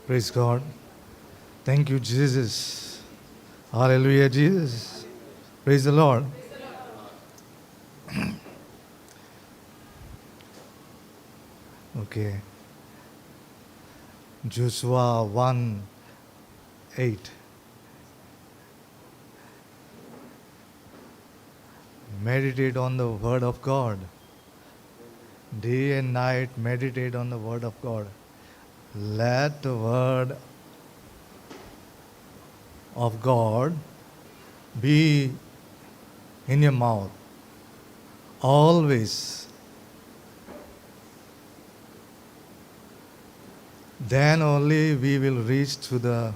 Praise God. Thank you, Jesus. Hallelujah, Jesus. Praise the Lord. Okay. Joshua 1:8. Meditate on the Word of God. Day and night, meditate on the Word of God. Let the Word of God be in your mouth always. Then only we will reach to the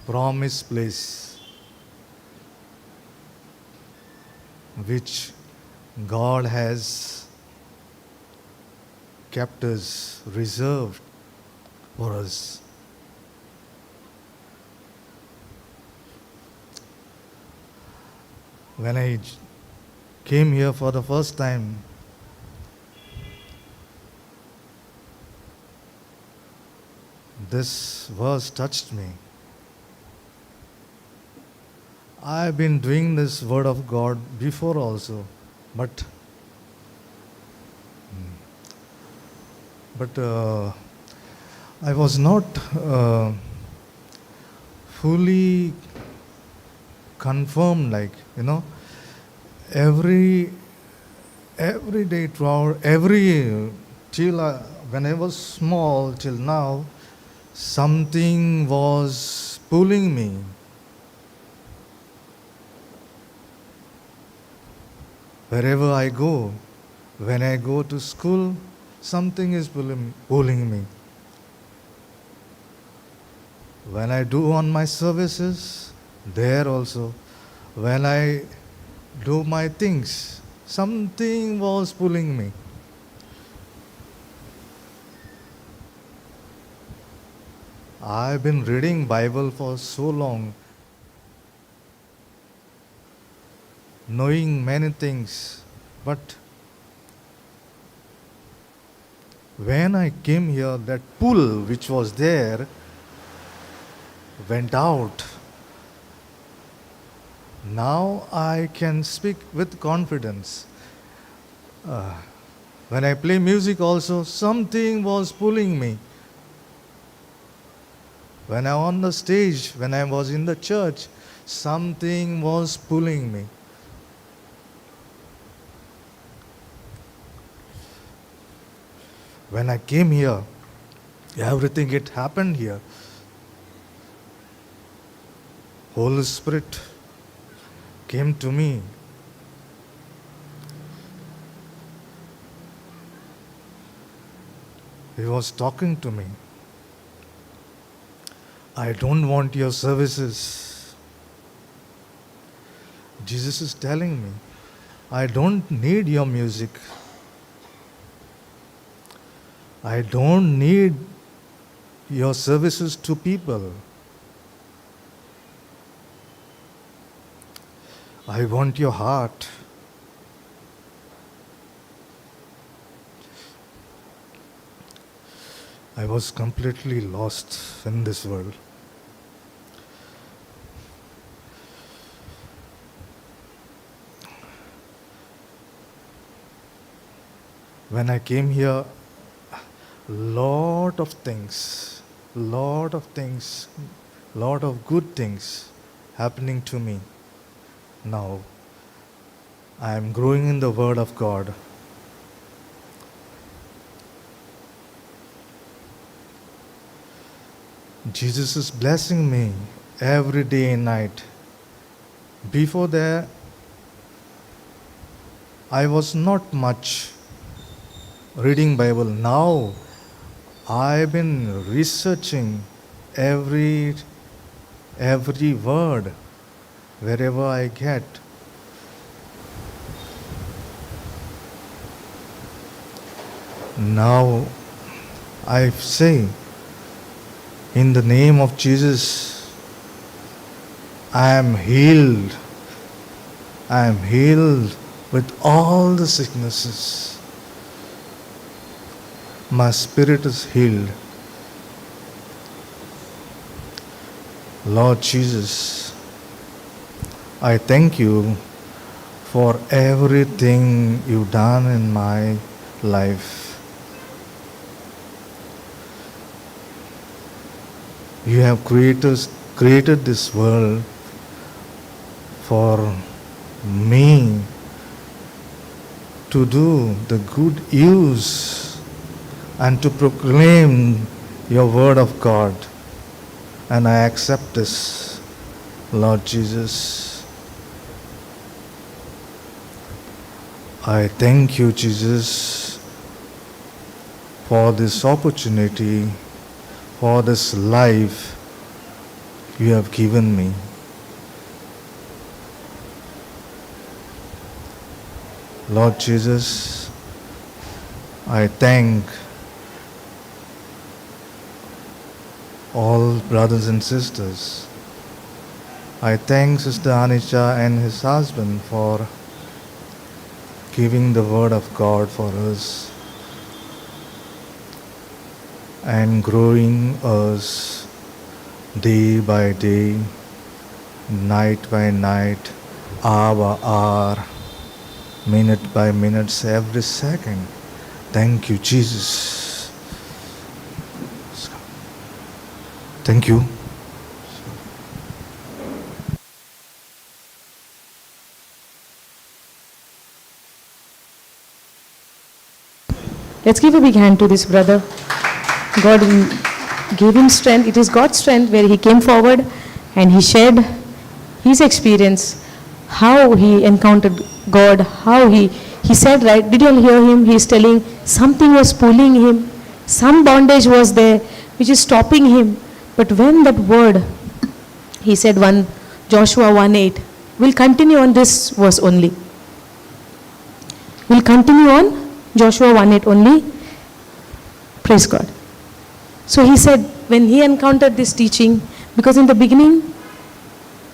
promised place which God has kept us reserved for us. When I came here for the first time, this verse touched me. I've been doing this word of God before also, but I was not fully confirmed, every day throughout, every till when I was small till now, something was pulling me. Wherever I go, when I go to school, something is pulling me. When I do on my services, there also. When I do my things, something was pulling me. I've been reading Bible for so long, knowing many things, but when I came here, that pull which was there went out. Now I can speak with confidence. When I play music also, something was pulling me. When I was on the stage, when I was in the church, something was pulling me. When I came here, everything it happened here. Holy Spirit came to me. He was talking to me. I don't want your services. Jesus is telling me, I don't need your music. I don't need your services to people. I want your heart. I was completely lost in this world. When I came here, lot of things, lot of things, lot of good things happening to me. Now, I am growing in the Word of God. Jesus is blessing me every day and night. Before that, I was not much reading Bible. Now, I've been researching every word wherever I get. Now I say, in the name of Jesus, I am healed. I am healed with all the sicknesses. My spirit is healed. Lord Jesus, I thank you for everything you've done in my life. You have created this world for me to do the good use and to proclaim your word of God. And I accept this, Lord Jesus. I thank you, Jesus, for this opportunity, for this life you have given me. Lord Jesus, I thank all brothers and sisters. I thank Sister Anisha and his husband for giving the word of God for us and growing us day by day, night by night, hour by hour, minute by minutes, every second. Thank you, Jesus. Thank you. Let's give a big hand to this brother. God gave him strength. It is God's strength where he came forward and he shared his experience, how he encountered God, how he said, right? Did you all hear him? He's telling something was pulling him, some bondage was there which is stopping him. But when that word, he said 1 Joshua 1:8, we'll continue on this verse only. We'll continue on Joshua 1:8 only. Praise God. So he said, when he encountered this teaching, because in the beginning,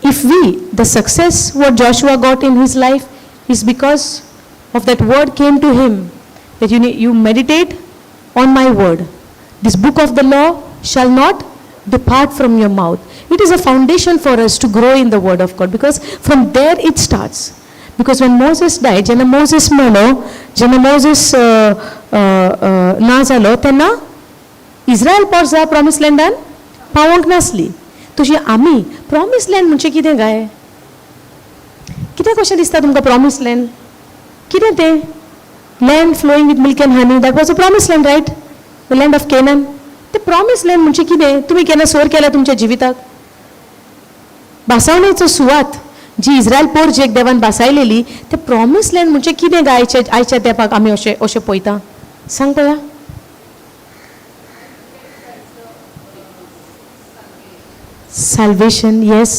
if we, the success what Joshua got in his life is because of that word came to him, that you meditate on my word. This book of the law shall not depart from your mouth. It is a foundation for us to grow in the word of God, because from there it starts. Because when Moses died, जेन्ना Moses मेलो, जेन्ना Moses ना जालो, तेन्ना इस्रायल पोरसां promise लँडान पावोंक नासली. तशी आमी प्रॉमिस लँड म्हणजे कितें काय? कितें कशें दिसता तुमकां प्रॉमिस लँड? कितें तें? Land flowing with milk and honey, that was a promise land, right? The land of Canaan. तें प्रॉमिस लँड म्हणजे कितें? तुमी केन्ना सोर केला तुमच्या जिविताक? भासावणेचो सुवात जी इस्रायल पोरजेक देवान भासायलेली, तें प्रॉमिस लँड म्हणजे कितें काय आयच्या तेंपाक आमी अशें अशें पळयता? सांग पळया. Salvation, yes.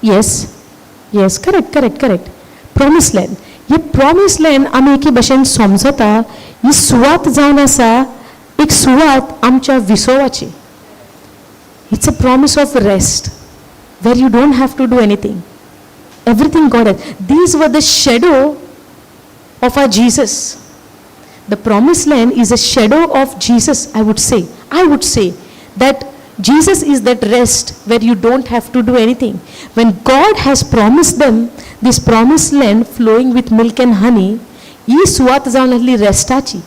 Yes, yes, correct, correct, correct. Promised land. हे promised land आमी एके भशेन समजता, ही सुवात जावन आसा एक सुवात आमच्या विसवाची. It's a promise of rest where you don't have to do anything. Everything God has. These were the shadow of our Jesus. The promised land is a shadow of Jesus, I would say. I would say that Jesus is that rest where you don't have to do anything. When God has promised them this promised land flowing with milk and honey, ही सुवात जावन आसली रेस्टाची.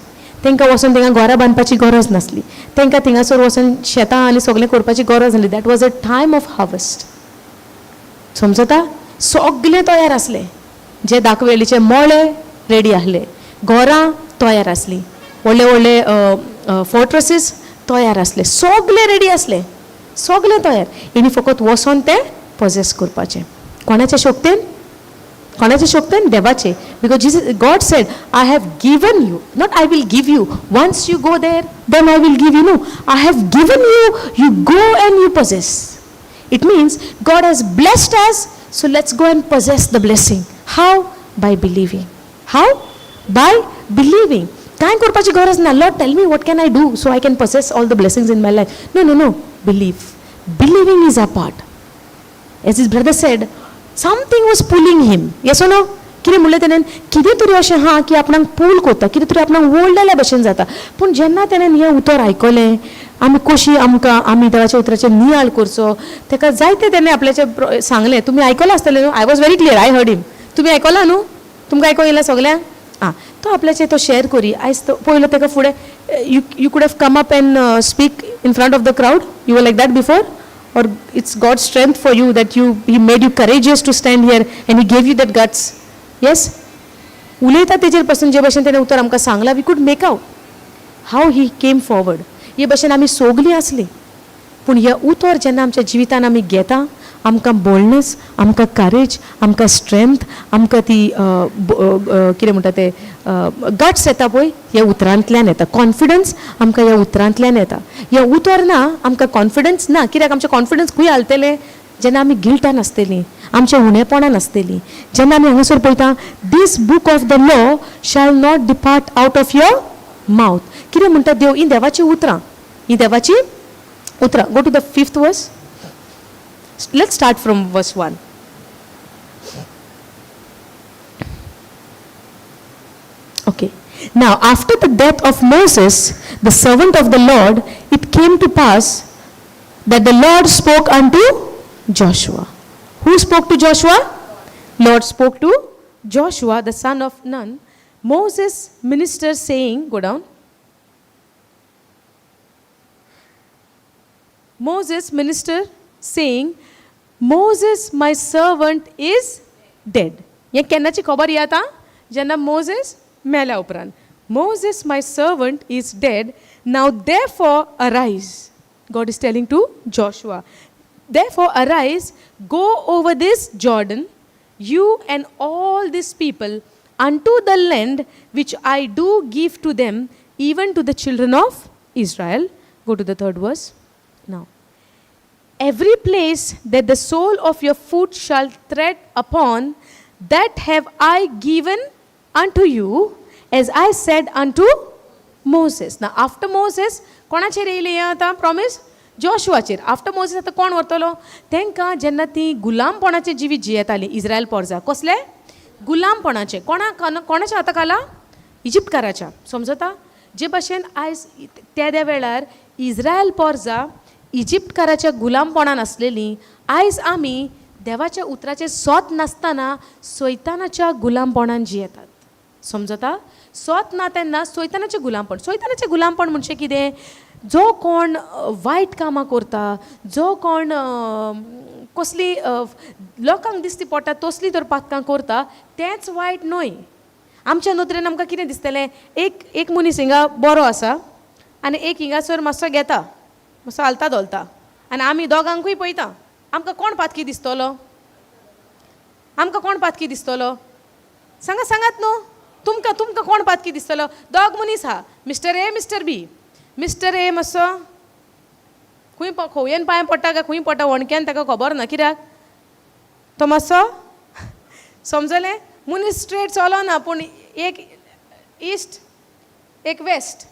तांकां वचोन थिंगा घरां बांदपाची गरज नासली, तांकां थिंगासर वचोन शेतां आनी सगळें करपाची गरज नासली. That was a time of harvest. समजता? सगळें तयार आसलें. जे दाखवेलीचे मळे रेडी आसले, घरां तयार आसली, व्हडले व्हडले फोर्ट्रसीस तयार आसले, सगळे रेडी आसले, सगळें तयार. हेणी फकत वचोन तें पॉजेस करपाचें. कोणाच्या शक्तेन? कोणाच्या शक्तेन? देवाचे. Because Jesus, God said, I have given you, not I will give you. Once you go there then I will give you. No, I have given you, you go and you possess. It means God has blessed us, so let's go and possess the blessing. How? By believing. How? By believing. कांय करपाची गरज ना. Lord, tell me what can I do so I can possess all the blessings in my life. No, no, no. Believe. Believing is a part. As his brother said, something was pulling him. Yes or no? कितें म्हणलें तेणेन कितें तरी अशें आहा की आपणाक पूल कोत्ता, कितें तरी आपणाक ओडलेल्या भशेन जाता. पूण जेन्ना तेणेन हें उतर आयकलें, आमी कशी आमकां आमी देवाच्या उतराचेर नियाळ करचो, ताका जायते तेणें आपल्याचें सांगलें. तुमी आयकलां आसतलें न्हू? I was very clear, I heard him. तुमी आयकलां न्हू? तुमकां आयकोंक येयलां सगल्यांक? आं, तो आपल्याचें तो शेअर करी. आयज तो पयलो ताका फुडें you could have come up and speak in front of the crowd. You were like that before? Or it's God's strength for you that you he made you courageous to stand here and he gave you that guts? Yes? उलयता तेजेर पासून जे भशेन तेणें उतर आमकां सांगलां, we could make out how he came forward. हे भशेन आमी सोगलीं आसलीं, पूण हें उतर जेन्ना आमच्या जिवितान आमी घेता, आमकां बोल्डनेस, आमकां करेज, आमकां स्ट्रेंथ, आमकां ती कितें म्हणटा ते गट्स येता पळय, ह्या उतरांतल्यान येता. कॉन्फिडन्स आमकां ह्या उतरांतल्यान येता. हें उतर ना आमकां कॉन्फिडन्स ना, कित्याक आमचें कॉन्फिडन्स खंय हालतलें? जेन्ना आमी गिल्टान आसतलीं, आमच्या उणेपणान आसतलीं. जेन्ना आमी हांगासर पळयता, this book of the law shall not depart out of your mouth. कितें म्हणटा देव? हीं देवाचीं उतरां, हीं देवाचीं उतरां. Go to the fifth verse. Let's start from verse 1. Okay. Now, after the death of Moses, the servant of the Lord, it came to pass that the Lord spoke unto Joshua. Who spoke to Joshua? Lord spoke to Joshua, the son of Nun, Moses' minister, saying, go down. Moses' minister saying, Moses my servant is dead. हें केन्नाची खबर ही आतां? जेन्ना Moses मेल्या उपरांत. Moses my servant is dead, now therefore arise. God is telling to Joshua, therefore arise, go over this Jordan, you and all these people, unto the land which I do give to them, even to the children of Israel. Go to the third verse. Now, every place that the sole of your foot shall tread upon, that have I given unto you, as I said unto Moses. Now, after Moses, कोणाचेर येयलें हें आतां promise? जोशुआचेर. After Moses आतां कोण व्हरतलो तांकां? जेन्ना ती गुलामपणाचें जिवीत जियेतालीं इस्रायल पोरजा, कसलें गुलामपणाचें? कोणा कोणाच्या हाता खाला? इजिप्तकाराच्या. समजता? जे भाशेन आयज त्या वेळार इस्रायल पोरजा इजिप्तकाराच्या गुलामपणान आसलेलीं, आयज आमी देवाच्या उतराचें सोत नासतना सैतानाच्या गुलामपणान जियेतात. समजता? सोत ना तेन्ना सैतानाचें गुलामपण. सैतानाचें गुलामपण म्हणजे कितें? जो कोण वायट कामां करता, जो कोण कसली लोकांक दिसती पडटा तसली तर पातकां करता, तेंच वायट न्हय. आमच्या नदरेन आमकां कितें दिसतलें? एक एक मनीस हिंगा बरो आसा आनी एक हिंगासर मातसो घेता, मातसो हालता धोलता, आनी आमी दोगांकूय पळयता. आमकां कोण पातकी दिसतलो? आमकां कोण पातकी दिसतलो? सांगा, सांगात न्हू. तुमकां तुमकां कोण पातकी दिसतलो? दोग मनीस आहा, mister A, mister B. Mister A मातसो खंय खोवयेन पांय पडटा काय खंय पडटा वणक्यान ताका खबर ना, कित्याक तो मातसो समजलें मनीस स्ट्रेट चलना, पूण एक इस्ट एक वेस्ट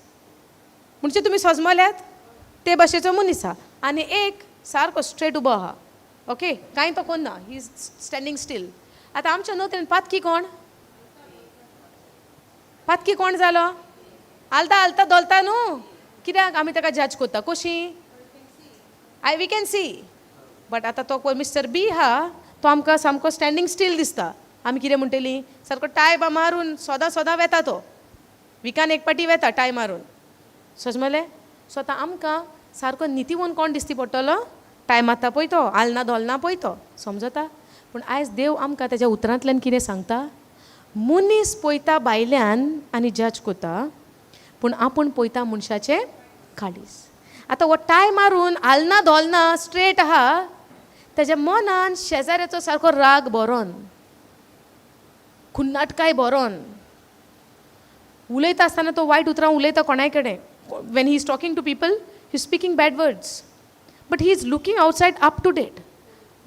म्हणजे तुमी सजमल्यात ते भाशेचो मनीस आहा, आनी एक सारको स्ट्रेट उबो आहा. ओके, कांय तो कोन्ना, he is standing steel. आतां आमच्या नदरेन पातकी कोण? पातकी कोण जालो? हालता हालता धोलता न्हू, कित्याक आमी ताका जज करता कशी? I we can see. But आतां तो पळय मिस्टर बी आहा, तो आमकां सामको स्टँडींग स्टील दिसता. आमी कितें म्हणटली? सारको टाय बा मारून सदां सदां वेता तो, विकान एक पाटी वेता टाय मारून. सजमलें? सो आतां आमकां सारको नितीवन कोण दिसती पडटलो? टाय मारता पळय तो, हालना धोलना पळय तो. समजता? पूण आयज देव आमकां तेज्या उतरांतल्यान कितें सांगता? मनीस पळयता भायल्यान आनी जज करता, पूण आपूण पळयता मनशाचें काळीज. आतां हो टाय मारून हालना धोलना स्ट्रेट आहा, तेज्या मनान शेजाऱ्याचो सारको राग भरोन, खुन्नाटकाय भरोन उलयता आसतना तो वायट उतरां उलयता कोणाय कडेन. When he is talking to people, he is speaking bad words, but he is looking outside up to date.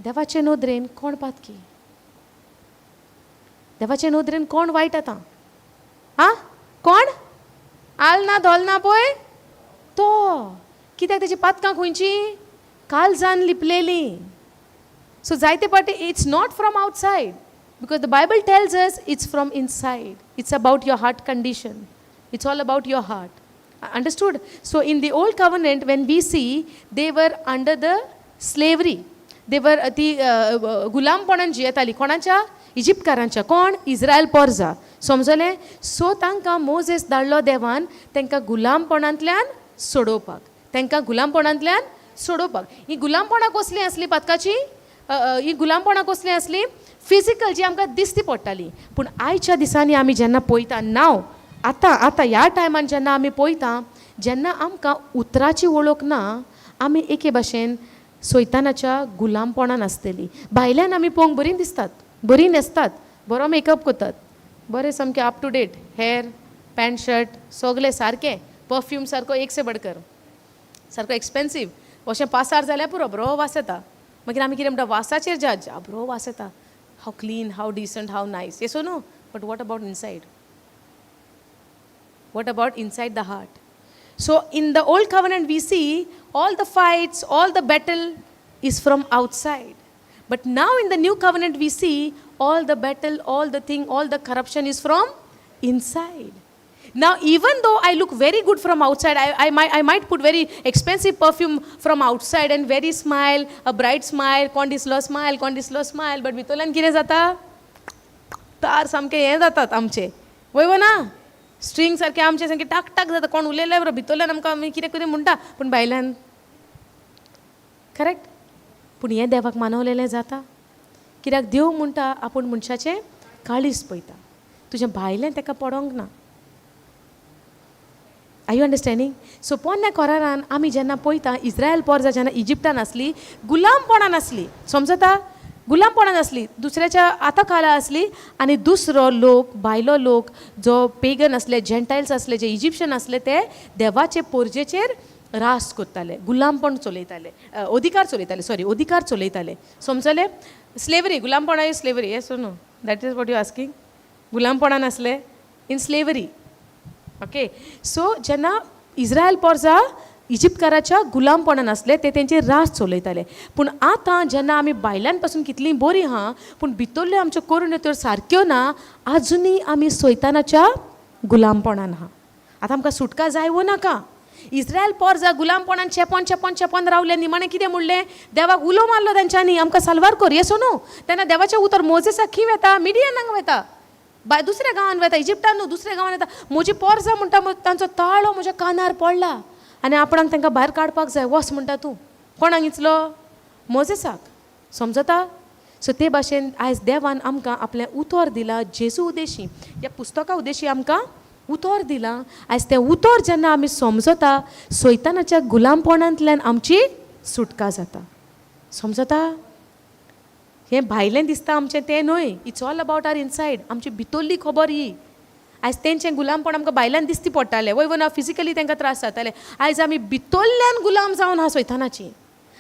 देवाचे नदरेन कोण पातकी? देवाचे नदरेन कोण वायट आतां? आं, कोण आलना धोलना पळय तो, कित्याक तेजी पातकां खंयची? काळजान लिपलेली. सो जायते पाटी it's not from outside. Because the Bible tells us it's from inside. It's about your heart condition. It's all about your heart. Understood? So in the old covenant, when we see, they were under the slavery. They were ती गुलामपणान जियेताली. कोणाच्या? इजिप्तकारांच्या. कोण? इस्रायल पोरजा. समजलें? So तांकां Moses धाडलो देवान तांकां गुलामपणांतल्यान सोडोवपाक. तांकां गुलामपणांतल्यान सोडोवपाक. ही गुलामपणां कसलीं आसलीं पातकाची? ही गुलामपणां कसलीं आसलीं? फिजिकल, जी आमकां दिसती पडटाली. पूण आयच्या दिसांनी आमी जेन्ना पळयता, नाव आतां आतां ह्या टायमान जेन्ना आमी पळयता, जेन्ना आमकां उतराची वळख ना, आमी एके भाशेन सैतानाच्या गुलामपणान आसतली. भायल्यान आमी पळोवंक बरीं दिसतात, बरीं न्हेसतात, बरो मेकअप करतात, बरें सामकें up to date, hair, pant, shirt सगलें सारकें, परफ्यूम सारको एक से बडकर, सारको एक्सपेन्सीव. अशें पासार जाल्यार पुरो, बरो वास येता. मागीर आमी कितें म्हणटा? वासाचेर जज. बरो वास येता, how clean, how decent, how nice. Yes, no? But what about inside? What about inside the heart? So in the old covenant, we see all the fights, all the battle is from outside. But now in the new covenant, we see all the battle, all the thing, all the corruption is from inside. Now, even though I look very good from outside, I might put very expensive perfume from outside and very smile, a bright smile, कोण दिसलो smile, कोण दिसलो smile, but भितरल्यान कितें जाता? तार सामके हें जातात आमचे, वय वो ना? स्ट्रींग सारके आमचे सामके टाक टाक जाता. कोण उलयले बरो, भितरल्यान आमकां आमी कितें कितें म्हणटा, पूण भायल्यान करेक्ट. पूण हें देवाक मानवलेलें जाता? कित्याक देव म्हणटा, आपूण मनशाचें काळीज पळयता, तुजें भायलें ताका पडोंक ना. Are you understanding? So पोन्न्या कोरारान आमी जेन्ना पळयता, इस्रायल पोरजा जेन्ना इजिप्तान आसली, गुलामपणान आसली, समजता? गुलामपणान आसली, दुसऱ्याच्या हाता खाला आसली. आनी दुसरो लोक, भायलो लोक जो पेगन आसले, जेंटायल्स आसले, जे इजिप्शियन आसले, ते देवाचे पोरजेचेर रास करताले, गुलामपण चलयताले, अधिकार चलयताले, सॉरी, अधिकार चलयताले. समजले? स्लेवरी, गुलामपणा is slavery. Yes, no? That is what you asking? गुलामपणान आसले, इन स्लेवरी. ओके, सो जेन्ना इस्रायल पोरजा इजिप्तकाराच्या गुलामपणान आसले, ते तेंचे रास चलयताले. पूण आतां जेन्ना आमी भायल्यान पासून कितलीं बरीं आहा, पूण भितरल्यो आमच्यो करून त्यो सारक्यो ना, आजुनूय आमी सैतानाच्या गुलामपणान आहा. आतां आमकां सुटका जाय वो नाका? इस्रायल पोरजा गुलामपणान चेपोन चेपोन चेपोन रावले. निमाणें कितें म्हणलें? देवाक उलो मारलो तेंच्यांनी, आमकां साल्वार कर. येसो न्हू? तेन्ना देवाचें उतर मोजेसाक खंय वेता? मिडियनाक वेता, बाय दुसऱ्या गांवान वेता. इजिप्तान न्हू, दुसऱ्या गांवान वेता. म्हजी पोरसां म्हणटा, तांचो ताळो म्हज्या कानार पडला आनी आपणाक तांकां भायर काडपाक जाय. वच म्हणटा तूं. कोणाक इचलो? मोजेसाक. समजता? सो ते भाशेन आयज देवान आमकां आपलें उतर दिलां. जेजू उदेशी, ह्या पुस्तका उदेशी आमकां उतर दिलां. आयज तें उतर जेन्ना आमी समजता, सैतानाच्या गुलामपणांतल्यान आमची सुटका जाता. समजता? हें भायलें दिसता आमचें तें न्हय. It's all about our inside. आमची भितरली खबर ही. आयज तेंचें गुलामपण आमकां भायल्यान दिसती पडटालें, वय ना? फिजिकली तांकां त्रास जाताले. आयज आमी भितरल्यान गुलाम जावन आहा सैतानाची.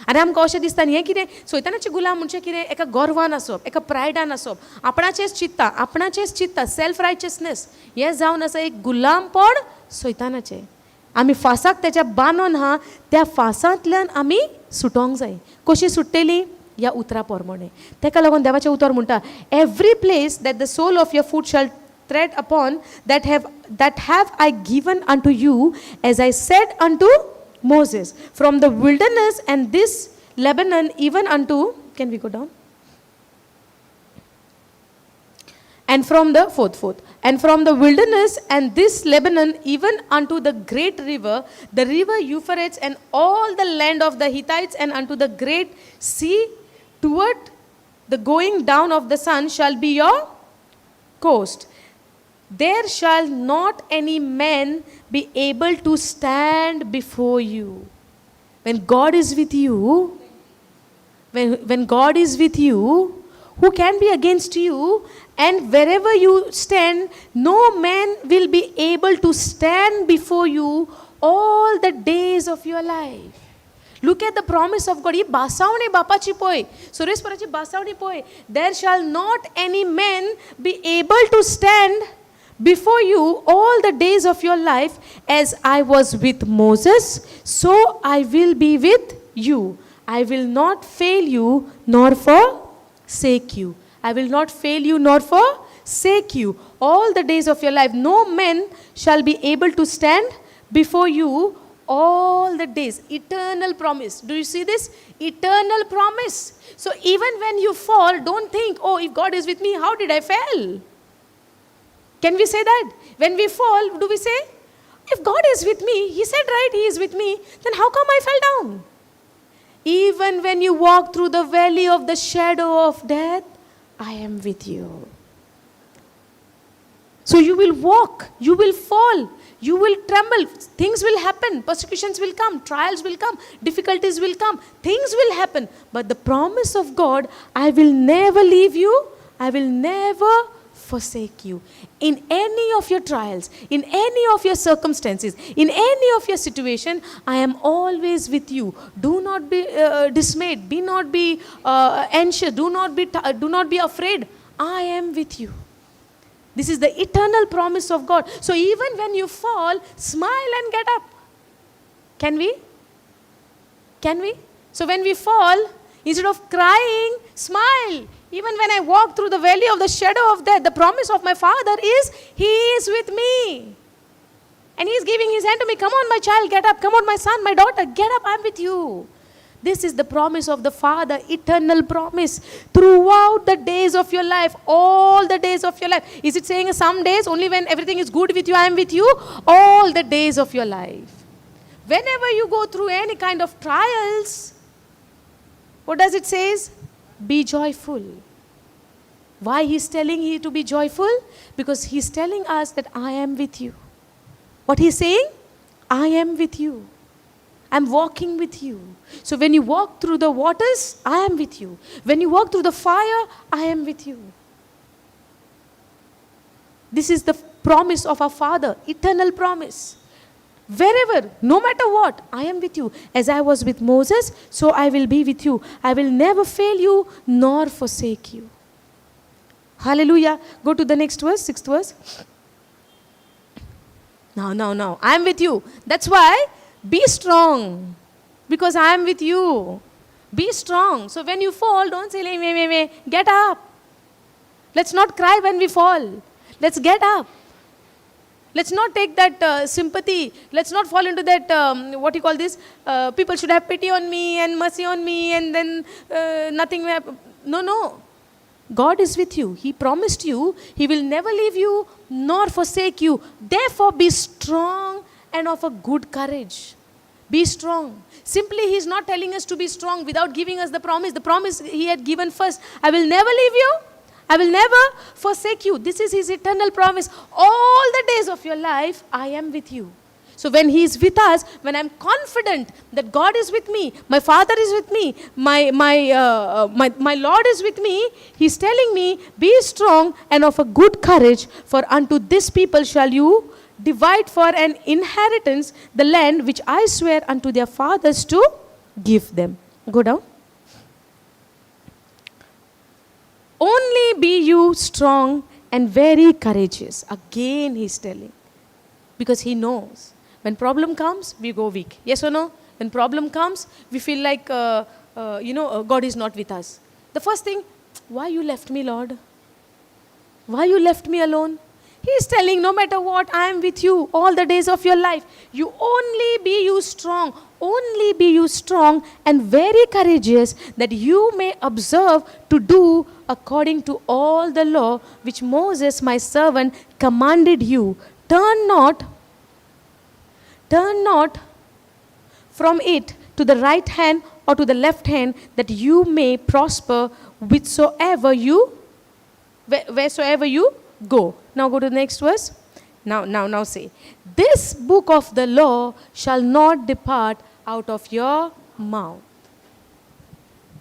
आनी आमकां अशें दिसता, आनी हें कितें? सैतानाची गुलाम म्हणजे कितें? एका गर्वान आसप, एका प्रायडान आसप, आपणाचेंच चिंत्ता, आपणाचेंच चिंत्ता, सेल्फ रायचसनेस. हें जावन आसा एक गुलामपण सैतानाचें. आमी फासाक तेच्या बांदून आहा. त्या फासांतल्यान आमी सुटोंक जाय. कशी सुट्टली? ह्या उतरा प्रमाणे. तेका लागून देवाचें उतर म्हणटा, "Every place that the sole of your foot shall tread upon, that have I given unto you, as I said unto Moses, from the wilderness and this Lebanon even unto," can we go down? And from the fourth, "And from the wilderness and this Lebanon even unto the great river, the river Euphrates, and all the land of the Hittites, and unto the great sea toward the going down of the sun shall be your coast. There shall not any man be able to stand before you." When God is with you, when God is with you, who can be against you? And wherever you stand, no man will be able to stand before you all the days of your life. Look at the promise of God. ही बासावणी बापाची पळय, सुरेश्वराची बासावणी पळय. There shall not any man be able to stand before you all the days of your life. As I was with Moses, so I will be with you. I will not fail you nor forsake you. I will not fail you nor forsake you all the days of your life. No man shall be able to stand before you all the days. Eternal promise. Do you see this? Eternal promise. So even when you fall, don't think, oh, if God is with me, how did I fail? Can we say that? When we fall, do we say, if God is with me, He said, right, He is with me, then how come I fell down? Even when you walk through the valley of the shadow of death, I am with you. So you will walk, you will fall, you will tremble, things will happen, persecutions will come, trials will come, difficulties will come, things will happen. But the promise of God, I will never leave you, I will never forsake you. In any of your trials, in any of your circumstances, in any of your situation, I am always with you. Do not be dismayed, be not be anxious, do not be afraid. I am with you. This is the eternal promise of God. So even when you fall, smile and get up. Can we? Can we? So when we fall, instead of crying, smile. Even when I walk through the valley of the shadow of death, the promise of my Father is, He is with me. And He is giving His hand to me. Come on, my child, get up. Come on, my son, my daughter, get up. I'm with you. This is the promise of the Father, eternal promise. Throughout the days of your life, all the days of your life. Is it saying some days, only when everything is good with you, I am with you? All the days of your life. Whenever you go through any kind of trials, what does it say? Be joyful. Why he's telling he to be joyful? Because he's telling us that I am with you. What he's saying? I am with you. I'm walking with you. So when you walk through the waters, I am with you. When you walk through the fire, I am with you. This is the promise of our Father, eternal promise. Wherever, no matter what, I am with you. As I was with Moses, so I will be with you. I will never fail you nor forsake you. Hallelujah. Go to the next verse, 6th verse. Now, now, now. I am with you. That's why be strong, because I am with you. Be strong. So when you fall, don't say, me, me, me. Get up. Let's not cry when we fall. Let's get up. Let's not take that sympathy. Let's not fall into that, what you call this? People should have pity on me and mercy on me, and then nothing will happen. No, no. God is with you. He promised you. He will never leave you nor forsake you. Therefore, be strong and of a good courage. Be strong. Simply, He's not telling us to be strong without giving us the promise. The promise He had given first. I will never leave you. I will never forsake you. This is His eternal promise. All the days of your life, I am with you. So when He is with us, when I'm confident that God is with me, my Father is with me, my Lord is with me, He's telling me, be strong and of a good courage, for unto this people shall you divide for an inheritance the land which I swear unto their fathers to give them. Go down. Only be you strong and very courageous. Again he's telling. Because he knows. When problem comes, we go weak. Yes or no? When problem comes, we feel like, God is not with us. The first thing, why you left me, Lord? Why you left me alone? He is telling, no matter what, I am with you all the days of your life. You only be you strong, only be you strong and very courageous, that you may observe to do according to all the law which Moses my servant commanded you. Turn not from it to the right hand or to the left hand, that you may prosper whithersoever you, wheresoever you go. Now go to the next verse. Now say, this book of the law shall not depart out of your mouth.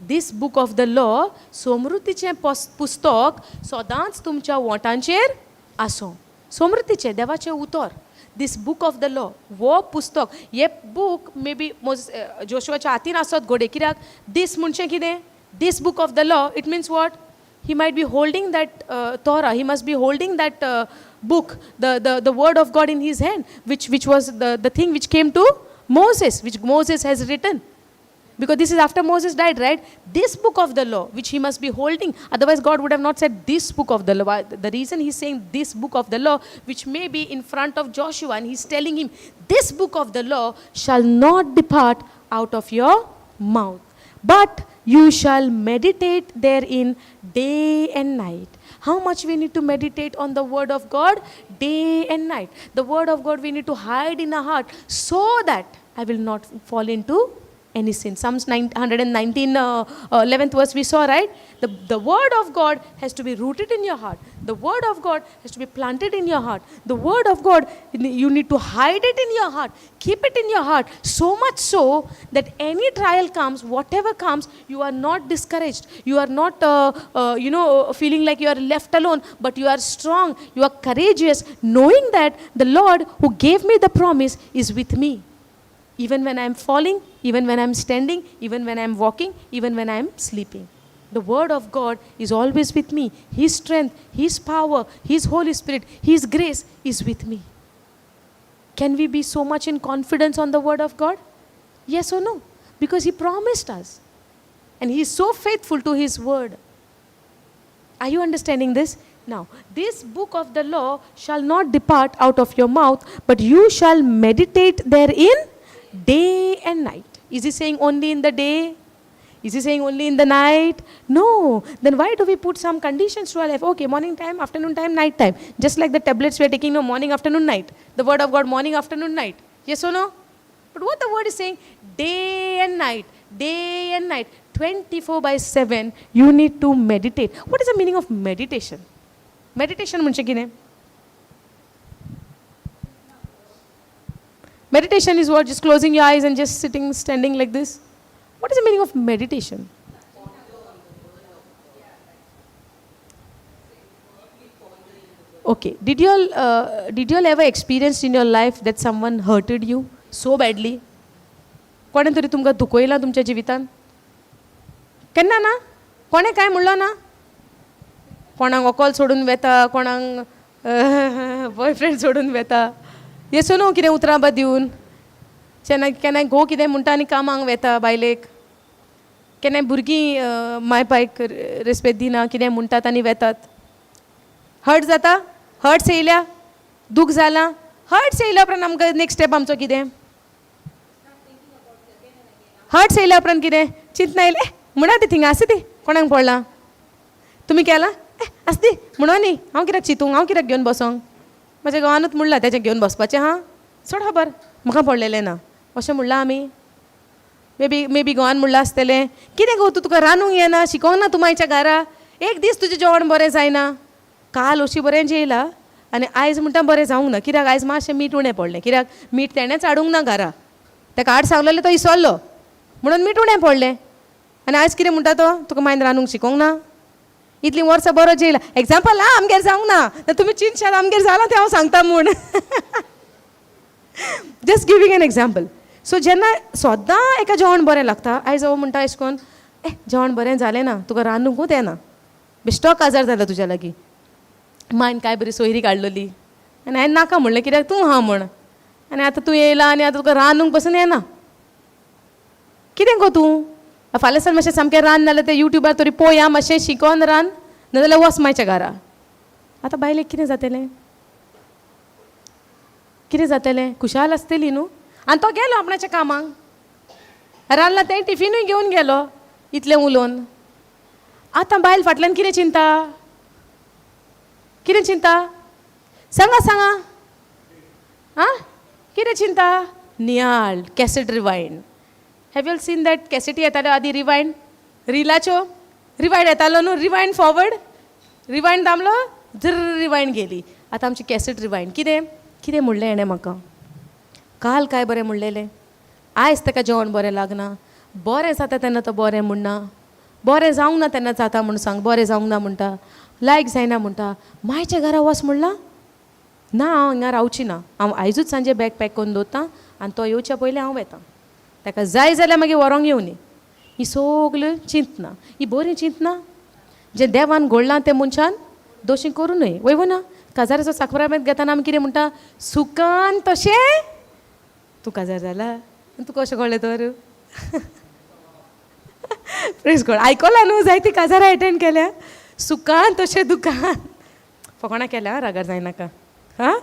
This book of the law, समृद्धीचें पुस्तक सदांच तुमच्या वोंटांचेर आसूं. समृद्धीचें देवाचें उतर. This book of the law, वो पुस्तक, हे book may be जोशुआच्या हातीन आसत घोडे, कित्याक this म्हणचें कितें? This book of the law, it means what? He might be holding that Torah, he must be holding that book, the word of God in his hand, which was the thing which came to Moses, which Moses has written. Because this is after Moses died, right? This book of the law, which he must be holding. Otherwise, God would have not said this book of the law. The reason he's saying this book of the law, which may be in front of Joshua, and he's telling him, this book of the law shall not depart out of your mouth, but you shall meditate therein day and night. How much we need to meditate on the word of God? Day and night. The word of God we need to hide in our heart so that I will not fall into any sin. Psalms 119, 11th verse we saw, right? The word of God has to be rooted in your heart. The word of God has to be planted in your heart. The word of God, you need to hide it in your heart. Keep it in your heart. So much so that any trial comes, whatever comes, you are not discouraged. You are not, feeling like you are left alone, but you are strong. You are courageous, knowing that the Lord who gave me the promise is with me. Even when I am falling, even when I am standing, even when I am walking, even when I am sleeping. The word of God is always with me. His strength, His power, His Holy Spirit, His grace is with me. Can we be so much in confidence on the word of God? Yes or no? Because He promised us. And He is so faithful to His word. Are you understanding this? Now, this book of the law shall not depart out of your mouth, but you shall meditate therein day and night. Is he saying only in the day? Is he saying only in the night? No. Then why do we put some conditions to our life? Okay, morning time, afternoon time, night time. Just like the tablets we are taking, no, morning, afternoon, night. The word of God, morning, afternoon, night. Yes or no? But what the word is saying, day and night, 24/7, you need to meditate. What is the meaning of meditation? Meditation म्हणजे कितें? Meditation is what? Just closing your eyes and just sitting, standing like this. What is the meaning of meditation? Okay. Did you all ever experience in your life that someone hurted you so badly? कोणें तरी तुमकां दुखयलां तुमच्या जिवितान? केन्ना ना? कोणें काय म्हणलो ना? कोणाक व्हंकल सोडून वेता, कोणाक बॉयफ्रेंड सोडून वेता. येसो न्हू कितें उतरां बा दिवन केन्ना केन्नाय घोव कितें म्हणटा आनी कामाक वेता बायलेक, केन्नाय भुरगीं माय पायक रेस्पेद दिना, कितें म्हणटात आनी वेतात. हर्ट जाता, हर्ट्स येयल्या, दूख जालां, हर्ट्स येयल्या उपरांत आमकां नेक्स्ट स्टेप आमचो कितें? हर्ट्स येयल्या उपरांत कितें चिंतना येयलें म्हणा ती थिंगा आसा ती कोणाक पडलां तुमी केलां आसा ती म्हणून न्ही हांव कित्याक चिंतूंक, हांव कित्याक घेवन बसोंक, म्हज्या घोवानूच म्हणलां तेजें घेवन बसपाचें हां चड खबर म्हाका पडलेलें ना अशें म्हणलां आमी. मे बी घोवान म्हणलां आसतलें कितें गो तूं तुका रांदूंक येना, शिकोंक ना तूं मायच्या घरा, एक दीस तुजें जेवण बरें जायना, काल अशी बरें जेयलां आनी आयज म्हणटा बरें जावंक ना, कित्याक आयज मातशें मीठ उणें पडलें, कित्याक मीठ तेणेंच हाडूंक ना घरा, ताका हाड सांगलेलें तो इसरलो म्हणून मीठ उणें पडलें आनी आयज कितें म्हणटा तो तुका मायन रांदूंक शिकोंक ना, इतलीं वर्सां बरो जेयला. एग्जाम्पल आं आमगेर जावंक ना तर तुमी चिंतशात आमगेर जालां तें हांव सांगता म्हूण. Just giving an example. So जेन्ना सदां एका जेवण बरें लागता, आयज हांव म्हणटा अशें करून ए जेवण बरें जालें ना, तुका रांदूंकूच येना, बेश्टो काजार जाला तुज्या लागीं, मायन काय बरी सोयरी काडलेली आनी हांवें नाका म्हणलें कित्याक तूं आहा म्हूण, आनी आतां तूं येयला आनी आतां तुका रांदूंक पसून येना, कितें गो तूं फाल्यां सावन मातशें सामकें रांद नाल्यार तें युट्यूबार तरी पळया मातशें शिकोन रांद, नाजाल्यार वच मायच्या घरा. आतां बायलेक कितें जातलें, कितें जातलें, खुशाल आसतली न्हू. आनी तो गेलो आपणाच्या कामाक, रांदला तें टिफिनूय घेवन गेलो इतलें उलोवन. आतां बायल फाटल्यान कितें चिंता, कितें चिंता सांगा सांगा आं कितें चिंता? नियाळ cassette rewind. Have you all seen that कॅसेटी येताल्यो आदी रिवायंड, रिलाच्यो रिवायंड येतालो न्हू, रिवायंड फॉवर्ड, रिवायंड दामलो जर रिवायंड गेली. आतां आमची कॅसेट रिवायंड कितें कितें म्हणलें हेणें म्हाका, काल काय बरें म्हणलेलें, आयज ताका जेवण बरें लागना, बरें जाता तेन्ना तो बरें म्हणना, बरें जावंक ना तेन्ना जाता म्हूण सांग, बरें जावंक ना म्हणटा, लायक जायना म्हणटा, मायच्या घरा वच म्हणलां ना हांव हांगा रावची ना, हांव आयजूच सांजे बॅग पॅक करून दवरता आनी तो येवच्या पयलीं हांव वेता, ताका जाय जाल्यार मागीर व्हरोंक येवनी. ही सगल्यो चिंतना, ही बरीं चिंतना जें देवान घडलां तें मनशान दोशी करूं न्हय, वय ना. काजाराचो साक्रामेंत घेतना आमी कितें म्हणटा, सुखान तशें तूं काजार जाला तुका कशें कळ्ळें तर? Praise God. आयकोला न्हू, जायती काजारां एटेंड केल्या, सुखान तशें दुखान. फकाणां केल्या, रागार जायनाका. हां,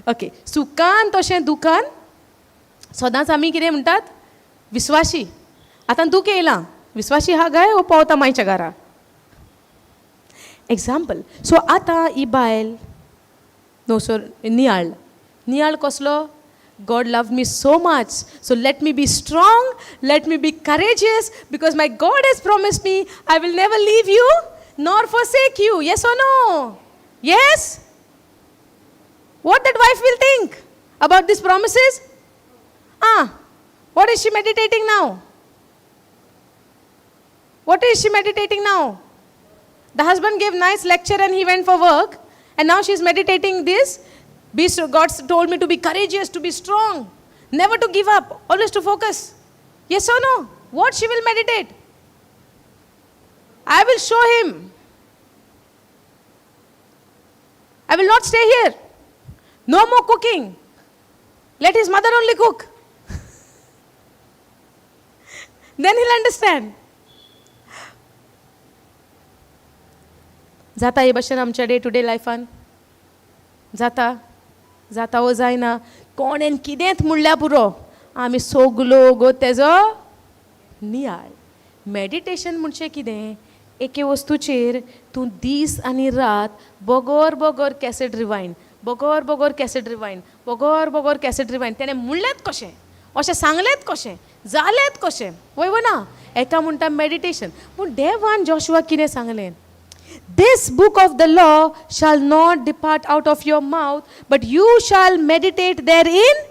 ओके. सुखान तशें दुखान सदांच आमी कितें म्हणटात? विस्वाशी. आतां दूख येयलां, विस्वाशी हा काय वो पावता मायच्या घरा? एग्जाम्पल. सो आतां ही बायल न्हवसर नियाळ. नियाळ कसलो? God love me so much, so let me be strong, let me be courageous, because my God has promised me, I will never leave you nor forsake you. Yes or no? Yes. What that wife will think about these promises? Ah, what is she meditating now? What is she meditating now? The husband gave nice lecture and he went for work, and now she's meditating this. God told me to be courageous, to be strong, never to give up, always to focus. Yes or no? What she will meditate? I will show him. I will not stay here. No more cooking. Let his mother only cook. Then he'll understand. जाता हे भशेन आमच्या day two day लायफान? जाता? जाता वो जायना? कोणेन कितेंच म्हणल्यार पुरो, आमी सगलो गो तेजो नियाळ. मेडिटेशन म्हणजे कितें? एके वस्तूचेर तूं दीस आनी रात बगर बगर कॅसेट रिवायंड, बगर बगर कॅसेट रिवायंड, बगर बगर कॅसेट रिवायंड. तेणें म्हणलेंच कशें, अशें सांगलेंच कशें, जालेंच कशें, वय वो ना? एका म्हणटा मेडिटेशन. पूण देवान जोशुआक कितें सांगलें? This book of the law shall not depart out of your mouth, but you shall meditate therein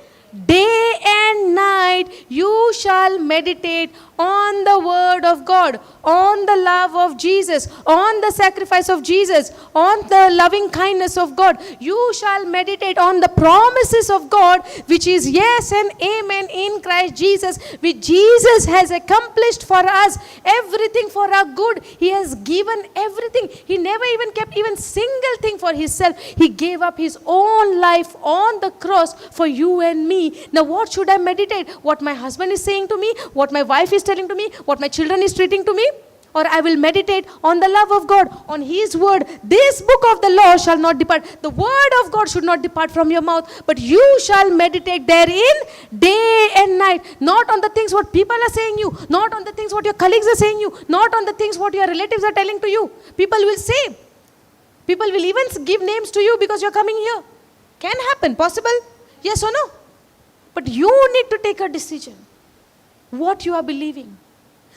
day and night. You shall meditate on the word of God, on the love of Jesus, on the sacrifice of Jesus, on the loving kindness of God. You shall meditate on the promises of God, which is yes and amen in Christ Jesus, which Jesus has accomplished for us, everything for our good. He has given everything. He never even kept even single thing for himself. He gave up his own life on the cross for you and me. Now what should I meditate? What my husband is saying to me, what my wife is telling to me, what my children is treating to me? Or I will meditate on the love of God, on His word. This book of the law shall not depart. The word of God should not depart from your mouth, but you shall meditate therein day and night. Not on the things what people are saying you, not on the things what your colleagues are saying you, not on the things what your relatives are telling to you. People will say, people will even give names to you because you're coming here. Can happen, possible? Yes or no? But you need to take a decision. What you are believing.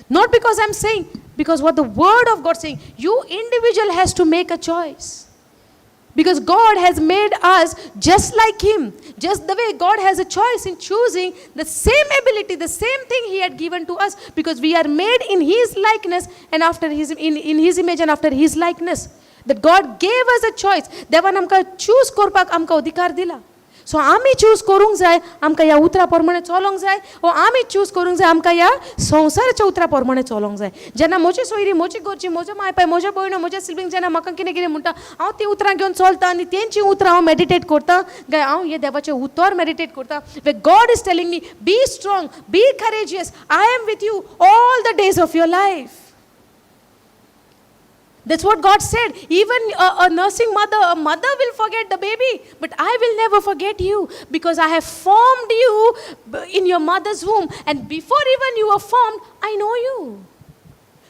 Not because I'm saying, because what the word of God is saying. You individual has to make a choice. Because God has made us just like Him. Just the way God has a choice in choosing the same ability, the same thing He had given to us. Because we are made in His likeness and after His, in His image and after His likeness. That God gave us a choice. देवान आमकां choose करपाक आमकां अधिकार दिला. So आमी choose करूंक जाय आमकां ह्या उतरा प्रमाणे चलोंक जाय, वो आमी चूज करूंक जाय आमकां ह्या संवसाराच्या उतरा प्रमाणे चलोंक जाय. जेन्ना म्हजी सोयरी, म्हजी घरची, म्हजो माय पाय, म्हज्या भयणो, म्हज्या सिबलिंग जेन्ना म्हाका कितें कितें म्हणटा, हांव तीं उतरां घेवन चलता आनी तेंचीं उतरां हांव मेडिटेट करता काय हांव हे देवाचें उतर मेडिटेट करता? Where God is telling me, be strong, be courageous, I am with you all the days of your life. That's what God said. Even a nursing mother, a mother will forget the baby, but I will never forget you, because I have formed you in your mother's womb. And before even you were formed, I know you.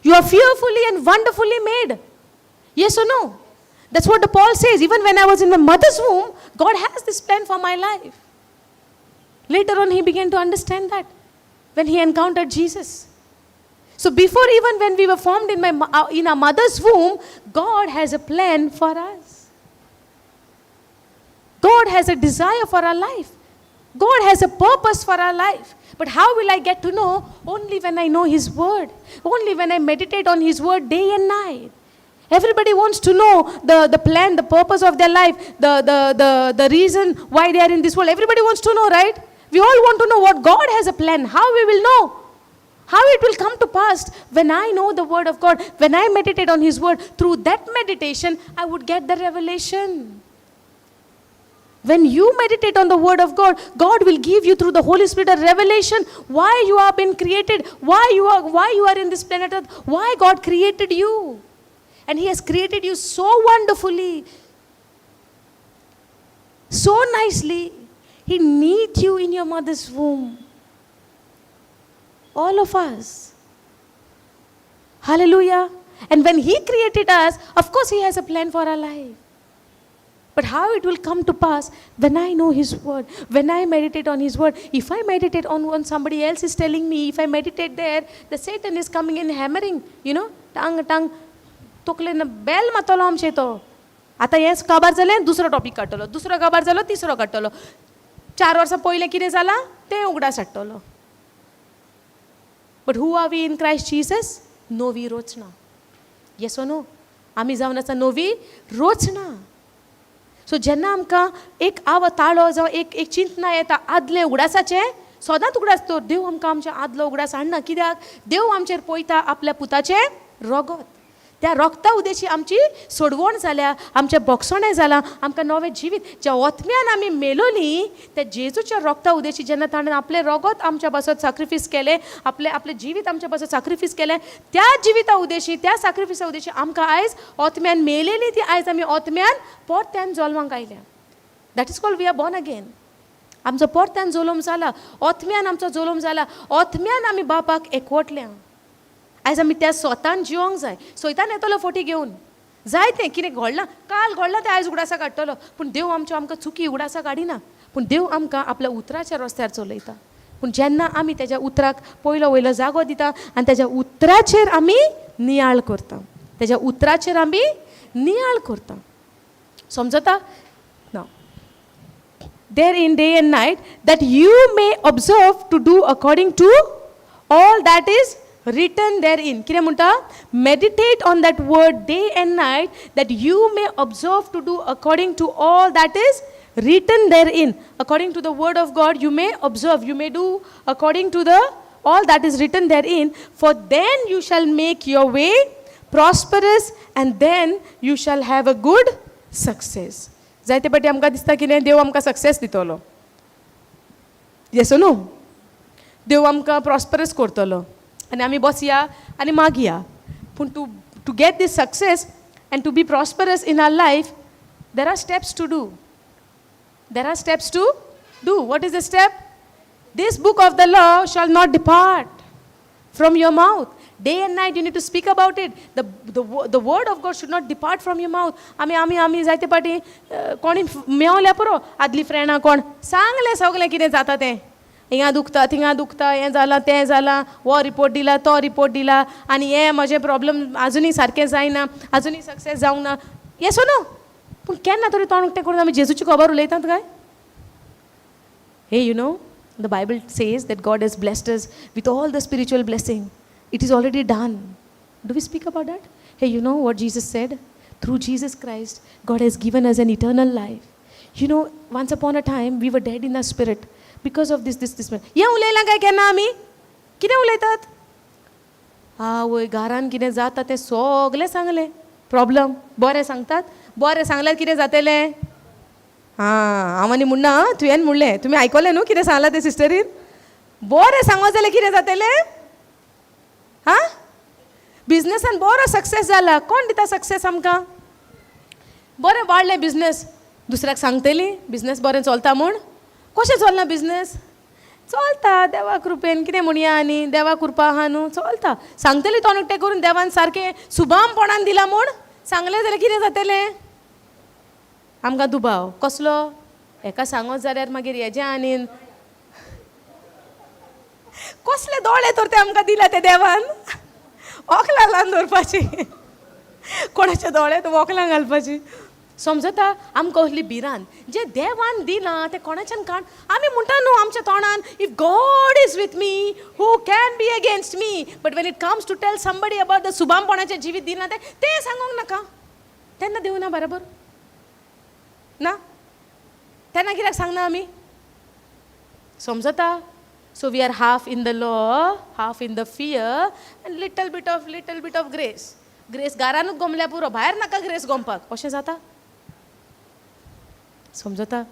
You are fearfully and wonderfully made. Yes or no? That's what the Paul says. Even when I was in my mother's womb, God has this plan for my life. Later on, he began to understand that when he encountered Jesus. So before even when we were formed in our mother's womb, God has a plan for us. God has a desire for our life. God has a purpose for our life. But how will I get to know? Only when I know His word. Only when I meditate on His word day and night. Everybody wants to know the plan, the purpose of their life, the reason why they are in this world. Everybody wants to know, right? We all want to know what God has a plan. How we will know? How it will come to pass? When I know the word of God, when I meditate on His word, through that meditation, I would get the revelation. When you meditate on the word of God, God will give you through the Holy Spirit a revelation why you have been created, why you are in this planet Earth, why God created you. And He has created you so wonderfully, so nicely. He knit you in your mother's womb. All of us. Hallelujah. And when He created us, of course, He has a plan for our life. But how it will come to pass when I know His word, when I meditate on His word? If I meditate on what somebody else is telling me, if I meditate there, the Satan is coming and hammering, tongue, tongue, तकलेन बेल मारतलो आमचे तो. आतां हें काबार जालें, दुसरो topic काडटलो, दुसरो काबार जालो, तिसरो काडटलो, 4 वर्सां पयलें कितें जालां तें उगडास हाडटलो. But who are we in Christ Jesus? नवी रचना. Yes or no? आमी जावन आसा नवी रचना. सो जेन्ना आमकां एक आव ताळो जावं एक एक चिंतना येता आदले उगडासाचें, सदांच उगडास तो देव आमकां आमच्या आदलो उगडास हाडना. कित्याक? देव आमचेर पळयता आपल्या पुताचें रगत. त्या रोगता उदेशी आमची सोडवण जाल्या, आमचें बोगसणें जालां, आमकां नवें जिवीत. ज्या ओतम्यान आमी मेलोली त्या जेजूच्या रोगता उदेशी, जेन्ना ताणें आपलें रगत आमच्या पासत साक्रिफीस केलें, आपलें आपलें जिवीत आमच्या पासत साक्रिफीस केलें, त्या जिविता उदेशी, त्या साक्रिफिसा उदेशी आमकां आयज ओतम्यान मेलेली ती आयज आमी ओतम्यान परत्यान जल्माक आयल्या. That is called we are born again. आमचो परत्यान जल्म जाला, ओतम्यान आमचो जल्म जाला, ओतम्यान आमी बापाक एकवटल्या. आयज आमी त्या स्वतान जिवोंक जाय. स्वतान येतलो फोटी घेवन, जाय तें कितें घडलां, काल घडलां तें आयज उगडासा काडटलो. पूण देव आमच्यो आमकां चुकी उगडासा काडिना, पूण देव आमकां आपल्या उतराच्या रस्त्यार चलयता. पूण जेन्ना आमी तेज्या उतराक पयलो वयलो जागो दिता आनी तेज्या उतराचेर आमी नियाळ करता, तेज्या उतराचेर आमी नियाळ करता, समजता ना? Therein day and night, that you may observe to do according to all that is written therein. कितें म्हणटा? Meditate on that word day and night, that you may observe to do according to all that is written therein. According to the word of God, you may observe, you may do according to the all that is written therein, for then you shall make your way prosperous and then you shall have a good success. जायते पाटी आमकां दिसता कितें, देव आमकां success दितलो. Yes, न्हू? देव आमकां प्रॉस्परस करतलो आनी आमी बसया आनी मागया. पूण to get this success and to be prosperous in our life, there are steps to do. There are steps to do. What is the step? This book of the law shall not depart from your mouth. Day and night you need to speak about it. The word of God should not depart from your mouth. आमी आमी आमी जायते पाटी कोणी मेवल्या पुरो, आदली फ्रेंडां कोण सांगलें सगळें कितें जाता तें, हिंगा दुखता, थिंगा दुखता, हें जालां, तें जालां, हो रिपोर्ट दिला, तो रिपोर्ट दिला आनी हें म्हजें प्रॉब्लम आजुनूय सारकें जायना, आजुनूय सक्सेस जावंक ना. येस नो? पूण केन्ना तरी तोंड उक्तें करून आमी जेजूची खबर उलयतात काय? Hey, the Bible says that God has blessed us with all the spiritual blessing. It is already done. Do we speak about that? Hey, you know what Jesus said? Through Jesus Christ, God has given us an eternal life. Once upon a time, we were dead in our spirit because of this, this, this. हें उलयलां काय केन्ना आमी? कितें उलयतात? आवय, घरान कितें जाता तें सगलें सांगलें. प्रॉब्लम बरें सांगतात. बरें सांगल्यार कितें जातलें? आं, हांव आनी म्हणना, तुवें म्हणलें, तुमी आयकलें न्हू कितें सांगलां तें सिस्टरीन? बरें सांगत जाल्यार कितें जातलें? हां, बिजनसान बरो सक्सेस जाला. कोण दिता सक्सेस आमकां? बरें वाडलें बिजनस, दुसऱ्याक सांगतली बिजनस बरें चलता म्हूण? कशें चलना बिजनस? चलता देवा कृपेन. कितें म्हणया आनी, देवा कृपा आहा न्हू, चलता. सांगतली तोंड उक्तें करून देवान सारकें सुबामपणान दिलां म्हूण? सांगलें जाल्यार कितें जातलें? आमकां दुबाव कसलो? हेका सांगत जाल्यार मागीर हेजें आनी कसले दोळे तर ते आमकां दिल्या ते देवान? वोकलां लावन दवरपाची, कोणाच्या दोळ्यांत वोकलां घालपाची. समजता? आमकां असली भिरांत. जें देवान दिलां तें कोणाच्यान काड. आमी म्हणटा न्हू आमच्या तोंडान, "If God is with me, who can be against me?" But when it comes to tell somebody about the सुबामपणाचें जिवीत दिलां तें, तें सांगूंक नाका. तेन्ना दिवना ना बरोबर ना, तेन्ना कित्याक सांगना आमी? समजता? So we are half in the law, half in the fear and little bit of grace. Grace घरानूच गोमल्या पुरो, भायर नाका ग्रेस गोमपाक. अशें जाता. समजता?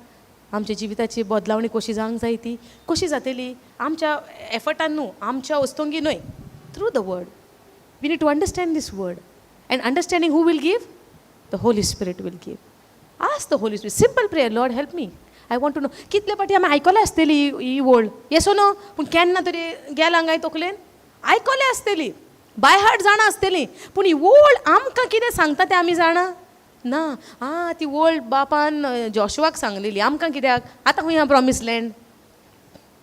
आमच्या जिविताची बदलावणी कशी जावंक जाय, ती कशी जातली? आमच्या एफर्टान न्हू, आमच्या वस्तुंगी न्हय, through the word. We need to understand this word, and understanding who will give? The Holy Spirit will give. Ask the Holy Spirit, simple prayer, Lord help me, I want to know. कितले फावटी आमी आयकल्या आसतली ही वळ, येस no? पूण केन्ना तरी गेला हांगाय तकलेन आयकल्या आसतली, बाय हार्ट जाणा आसतली, पूण ही वळ आमकां कितें सांगता तें आमी जाणा ना. आं, ती वळ बापान जॉशुआक सांगलेली, आमकां कित्याक? आतां खंय प्रॉमीस लँड?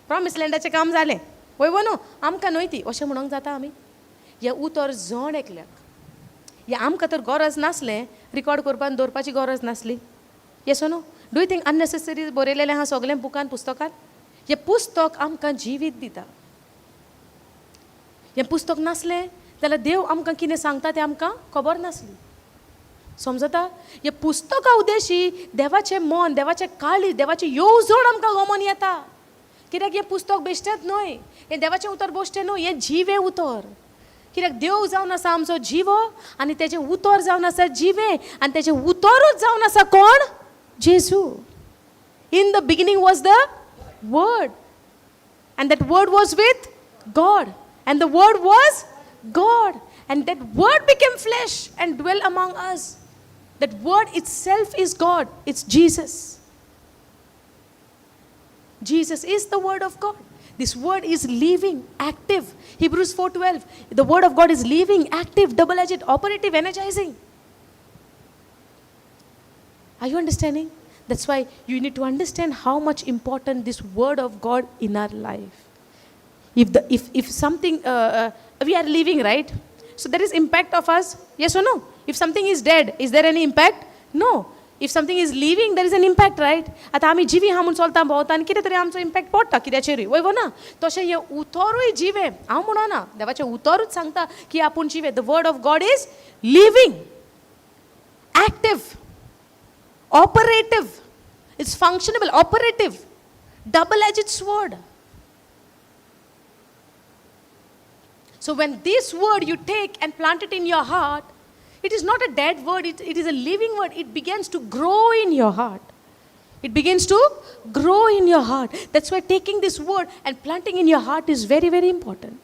प्रॉमीस लँडाचें काम जालें, वय वो न्हू? आमकां न्हय ती, अशें म्हणोंक जाता आमी? हें उतर जण एकल्याक, हें आमकां तर गरज नासलें, रिकॉर्ड करपाक दवरपाची गरज नासली, yes no? Do you think unnecessary बरयलेलें आहा सगळें बुकान, पुस्तकान? हें पुस्तक आमकां जिवीत दिता. हें पुस्तक नासलें जाल्यार देव आमकां कितें सांगता तें आमकां खबर नासली, समजता? हें पुस्तका उद्देशी देवाचें मन, देवाचें काळीज, देवाची येवजण आमकां गमोन येता. कित्याक हें पुस्तक बेश्टेंच न्हय, हें देवाचें उतर बेश्टें न्हय, हें जिवें उतर. कित्याक देव जावन आसा आमचो जिवो, आनी तेजें उतर जावन आसा जिवें, आनी तेजें उतरूच जावन आसा कोण? जेजू. In the beginning was the word, and that word was with God, and the word was God, and that word became flesh and dwell among us. That word itself is God. It's Jesus. Jesus is the word of God. This word is living, active. Hebrews 4:12. The word of God is living, active, double-edged, operative, energizing. Are you understanding? That's why you need to understand how much important this word of God in our life. If something, we are living, right? So there is impact of us, yes or no? If something is dead, is there any impact? No. If something is living, there is an impact, right? आतां आमी जिवी आहा म्हूण चलता भोंवता आनी कितें तरी आमचो इम्पॅक्ट पडटा कित्याचेरूय, वय वो ना? तशें हें उतरूय जिवें. हांव म्हणना, देवाचें उतरूच सांगता की आपूण जिवें. The word of God is living, active, operative. It's functionable, operative, double-edged sword. So when this word you take and plant it in your heart, it is not a dead word, it is a living word. It begins to grow in your heart. It begins to grow in your heart. That's why taking this word and planting in your heart is very, very important.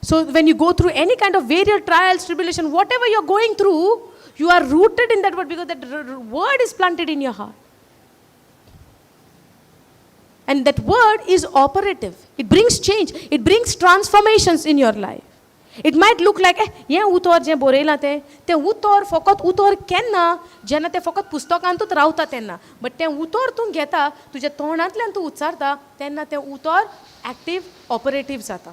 So when you go through any kind of various trials, tribulation, whatever you're going through, you are rooted in that word because that word is planted in your heart. And that word is operative. It brings change. It brings transformations in your life. It might look like, हें उतर जें बरयलां तें, तें उतर फकत उतर केन्ना, जेन्ना तें फकत पुस्तकांतूच रावता तेन्ना. बट तें उतर तूं घेता, तुज्या तोंडांतल्यान तूं उच्चारता तेन्ना तें उतर एक्टीव, ऑपरेटीव जाता,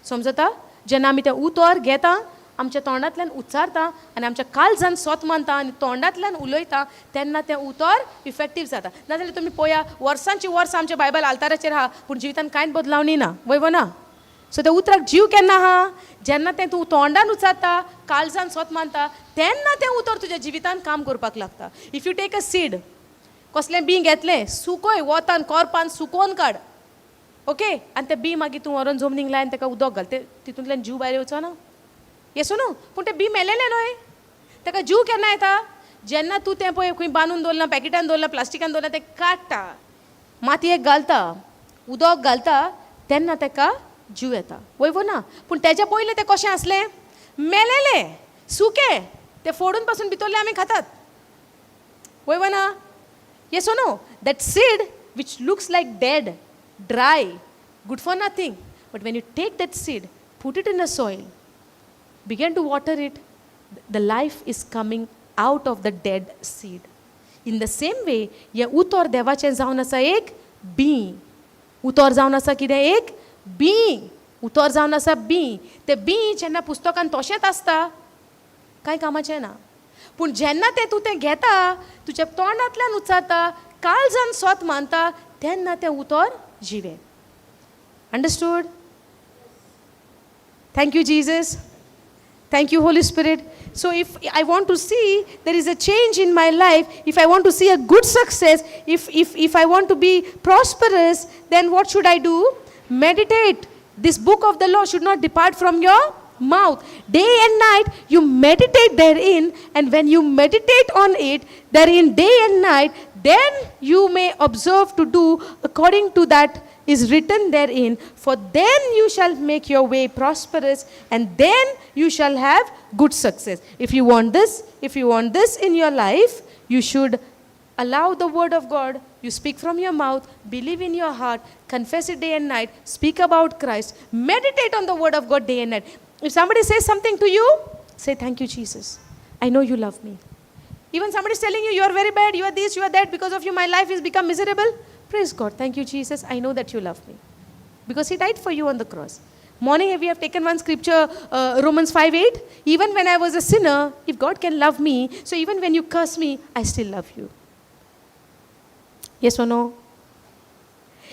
समजता? जेन्ना आमी तें उतर घेता, आमच्या तोंडांतल्यान उच्चारता आनी आमच्या काळजान सोत मानता आनी तोंडांतल्यान उलयता तेन्ना तें उतर इफेक्टीव जाता. नाजाल्यार तुमी पळया, वर्सांची वर्सां आमच्या बायबल आल्ताराचेर आहा, पूण जिवितान कांयच बदलावणी ना, वय वो ना? सो त्या उतराक जीव केन्ना आहा? जेन्ना तें तूं तोंडान उच्चारता, काळजान सोत मानता, तेन्ना तें उतर तुज्या जिवितान काम करपाक लागता. If you take a seed, कसलें बीं घेतलें, सुकय वतान कोरपान सुकोवन काड, ओके, आनी तें बीं मागीर तूं व्हरोन जमनीक लाय आनी ताका उदक घाल, तें तितूंतल्यान जीव भायर येवचो ना, येसो न्हू? पूण तें बीं मेलेलें न्हय, ताका जीव केन्ना येता? जेन्ना तूं तें पळय खंय बांदून दवरलां, पॅकेटान दवरलां, प्लास्टिकान दवरलां, तें काडटा, मातयेक घालता, उदक घालता, तेन्ना ताका जीव येता, वय वो ना? पूण तेज्या पयलें तें कशें आसलें? मेलेलें, सुकें, तें फोडून पासून भितरलें आमी खातात, वय वो ना? Yes or no? That seed which looks like dead, dry, good for nothing, but when you take that seed, put it in a soil, begin to water it, the life is coming out of the dead seed. In the same way, हें उतर देवाचें जावन आसा एक बीं. उतर जावन आसा कितें? एक बीं. उतर जावन आसा बीं. तें बीं जेन्ना पुस्तकान तशेंच आसता, कांय कामाचें ना. पूण जेन्ना तें तूं तें घेता, तुज्या तोंडांतल्यान उच्चारता, काळजान सोत मानता, तेन्ना तें उतर जिवें. Understood? Thank you Jesus. Thank you, Holy Spirit. So if I want to see there is a change in my life, if I want to see a good success, if I want to be prosperous, then what should I do? Meditate. This book of the law should not depart from your mouth. Day and night you meditate therein, and when you meditate on it, therein day and night, then you may observe to do according to that is written therein. For then you shall make your way prosperous, and then you shall have good success. If you want this, if you want this in your life, you should allow the word of God. You speak from your mouth, believe in your heart, confess it day and night, speak about Christ, meditate on the word of God day and night. If somebody says something to you, say, thank you, Jesus. I know you love me. Even somebody is telling you, you are very bad, you are this, you are that, because of you my life has become miserable. Praise God. Thank you, Jesus. I know that you love me. Because he died for you on the cross. Morning we have taken one scripture, Romans 5:8. Even when I was a sinner, if God can love me, so even when you curse me, I still love you. Yes or no?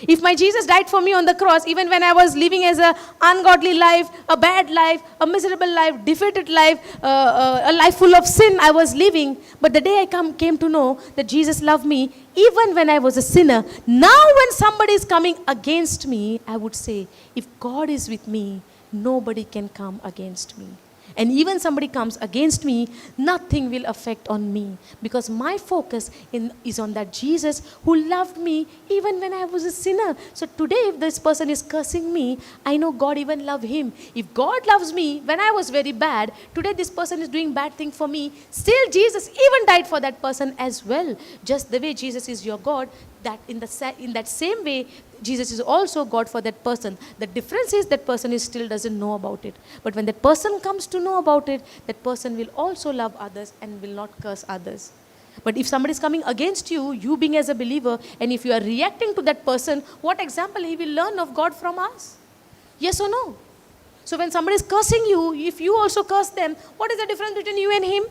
If my Jesus died for me on the cross, even when I was living as an ungodly life, a bad life, a miserable life, defeated life, a life full of sin I was living, but the day I came to know that Jesus loved me, even when I was a sinner, now when somebody is coming against me, I would say, if God is with me, nobody can come against me. And even somebody comes against me, nothing will affect on me. Because my focus is on that Jesus who loved me even when I was a sinner. So today if this person is cursing me, I know God even loved him. If God loves me when I was very bad, today this person is doing bad thing for me, still Jesus even died for that person as well. Just the way Jesus is your God, that in that same way, Jesus is also God for that person. The difference is that person is still doesn't know about it. But when that person comes to know about it, that person will also love others and will not curse others. But if somebody is coming against you, you being as a believer, and if you are reacting to that person, what example he will learn of God from us? Yes or no? So when somebody is cursing you, if you also curse them, what is the difference between you and him?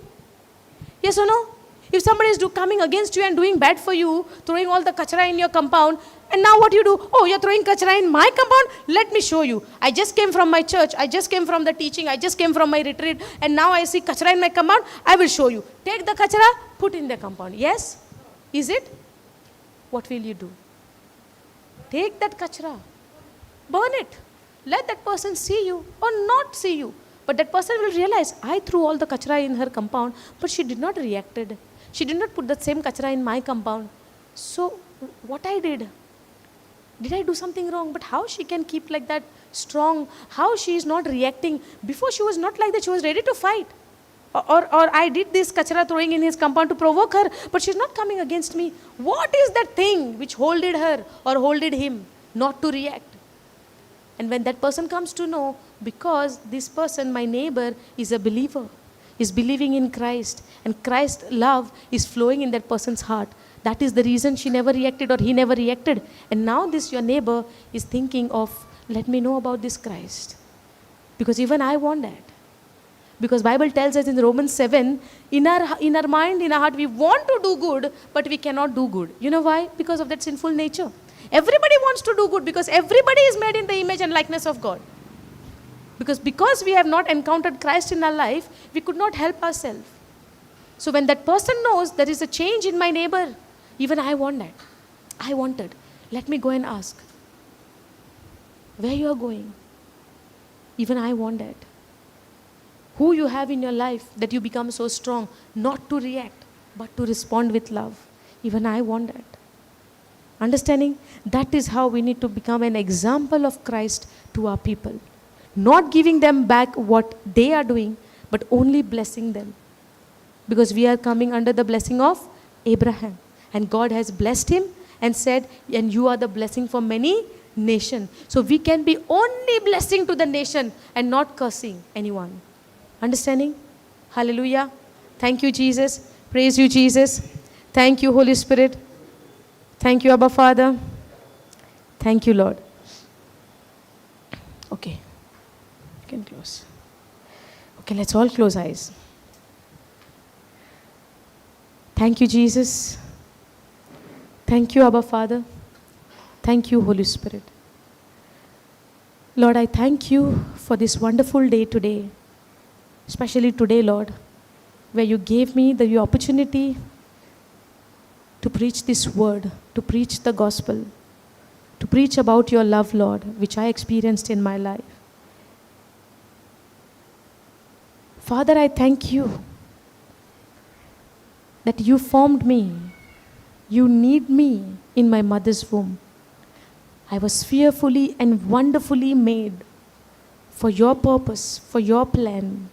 Yes or no? If somebody is coming against you and doing bad for you, throwing all the kachra in your compound, and now what you do? Oh, you're throwing kachra in my compound? Let me show you. I just came from my church. I just came from the teaching. I just came from my retreat. And now I see kachra in my compound. I will show you. Take the kachra, put in the compound. Yes? Is it? What will you do? Take that kachra. Burn it. Let that person see you or not see you. But that person will realize, I threw all the kachra in her compound, but she did not reacted. She did not put that same kachra in my compound. So, what I did? Did I do something wrong? But how she can keep like that strong? How she is not reacting? Before she was not like that. She was ready to fight. Or I did this kachra throwing in his compound to provoke her, but she's not coming against me. What is that thing which holded her or holded him not to react? And when that person comes to know, because this person, my neighbor, is a believer, is believing in Christ, and Christ's love is flowing in that person's heart. That is the reason she never reacted or he never reacted. And now this your neighbor is thinking of, let me know about this Christ. Because even I want that. Because Bible tells us in Romans 7, in our mind, in our heart, we want to do good, but we cannot do good. You know why? Because of that sinful nature. Everybody wants to do good because everybody is made in the image and likeness of God. Because we have not encountered Christ in our life, we could not help ourselves. So when that person knows there is a change in my neighbor, even I want that. I want it. Let me go and ask. Where you are going? Even I want that. Who you have in your life that you become so strong, not to react, but to respond with love. Even I want that. Understanding? That is how we need to become an example of Christ to our people. Not giving them back what they are doing, but only blessing them. Because we are coming under the blessing of Abraham. And God has blessed him and said, and you are the blessing for many nations. So we can be only blessing to the nation and not cursing anyone. Understanding? Hallelujah. Thank you, Jesus. Praise you, Jesus. Thank you, Holy Spirit. Thank you, Abba Father. Thank you, Lord. Okay. You can close. Okay, let's all close eyes. Thank you, Jesus. Thank you, Abba Father. Thank you, Holy Spirit. Lord, I thank you for this wonderful day today. Especially today, Lord, where you gave me the opportunity to preach this word, to preach the gospel, to preach about your love, Lord, which I experienced in my life. Father, I thank you that you formed me. You need me in my mother's womb. I was fearfully and wonderfully made for your purpose, for your plan.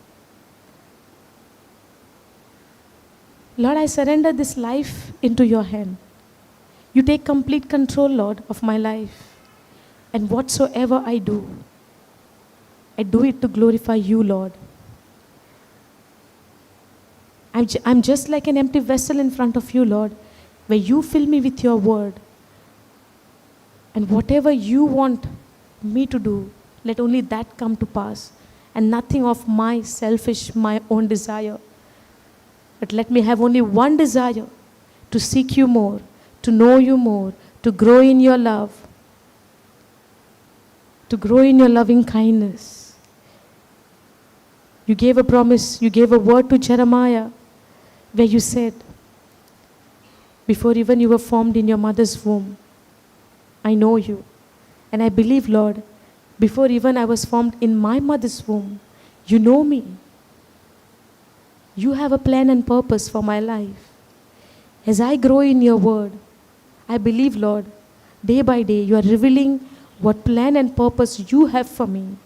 Lord, I surrender this life into your hand. You take complete control, Lord, of my life. And whatsoever I do it to glorify you, Lord. I'm just like an empty vessel in front of you, Lord, where you fill me with your word. And whatever you want me to do, let only that come to pass, and nothing of my selfish, my own desire. But let me have only one desire, to seek you more, to know you more, to grow in your love, to grow in your loving kindness. You gave a promise, you gave a word to Jeremiah, where you said, before even you were formed in your mother's womb, I know you. And I believe, Lord, before even I was formed in my mother's womb, you know me. You have a plan and purpose for my life. As I grow in your word, I believe, Lord, day by day you are revealing what plan and purpose you have for me.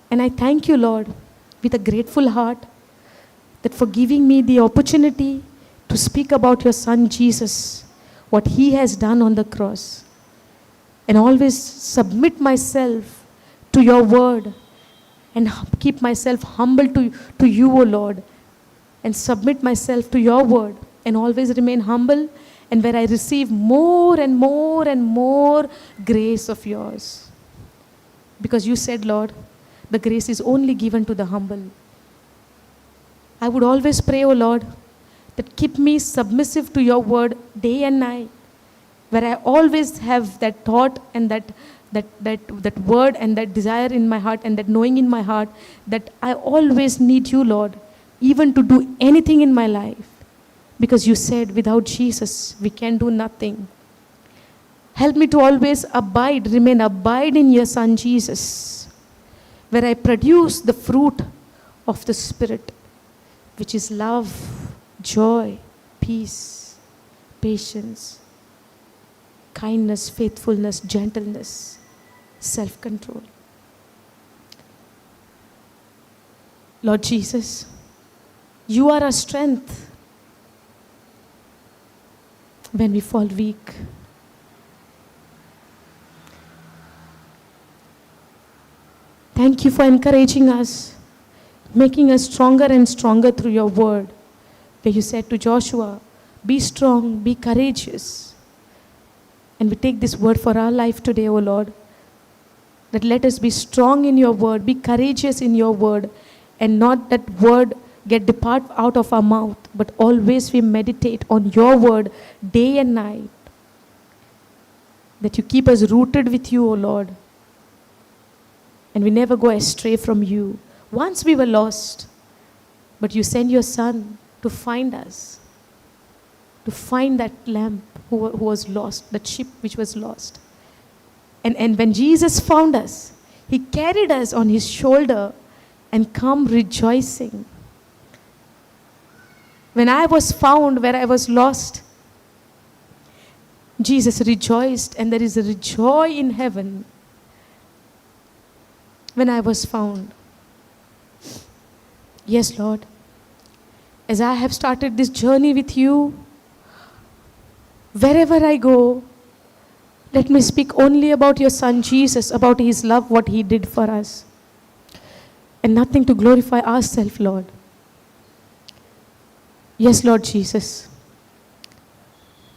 And I thank you, Lord, with a grateful heart, that for giving me the opportunity to speak about your Son, Jesus, what he has done on the cross. And always submit myself to your word and keep myself humble to you, O Lord, and submit myself to your word and always remain humble, and where I receive more and more and more grace of yours. Because you said, Lord, the grace is only given to the humble. I would always pray, O Lord, that keep me submissive to your word day and night, where I always have that thought and that word and that desire in my heart and that knowing in my heart that I always need you, Lord, even to do anything in my life. Because you said without Jesus, we can do nothing. Help me to always abide, remain abide in your Son Jesus, where I produce the fruit of the Spirit, which is love, joy, peace, patience, kindness, faithfulness, gentleness, self-control. Lord Jesus, you are our strength when we fall weak. Thank you for encouraging us, making us stronger and stronger through your word, where you said to Joshua, be strong, be courageous. And we take this word for our life today, O Lord, that let us be strong in your word, be courageous in your word, and not that word get depart out of our mouth, but always we meditate on your word day and night, that you keep us rooted with you, O Lord, and we never go astray from you. Once we were lost, but you send your Son to find us, to find that lamb who was lost, that sheep which was lost. And when Jesus found us, he carried us on his shoulder and come rejoicing. When I was found where I was lost, Jesus rejoiced, and there is a joy in heaven when I was found. Yes, Lord, as I have started this journey with you, wherever I go, let me speak only about your Son Jesus, about his love, what he did for us, and nothing to glorify ourselves, Lord. Yes, Lord Jesus,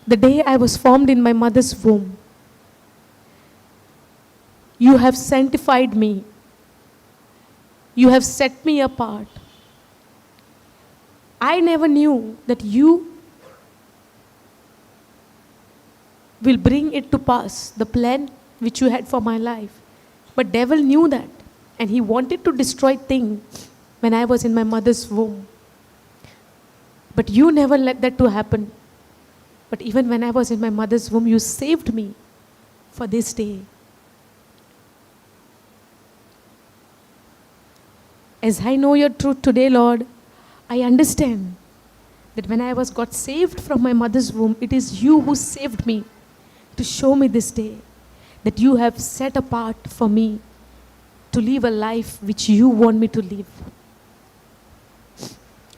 the day I was formed in my mother's womb, you have sanctified me. You have set me apart. I never knew that you will bring it to pass, the plan which you had for my life. But devil knew that, and he wanted to destroy things when I was in my mother's womb. But you never let that to happen. But even when I was in my mother's womb, you saved me for this day. As I know your truth today, Lord, I understand that when I was got saved from my mother's womb, it is you who saved me to show me this day that you have set apart for me to live a life which you want me to live.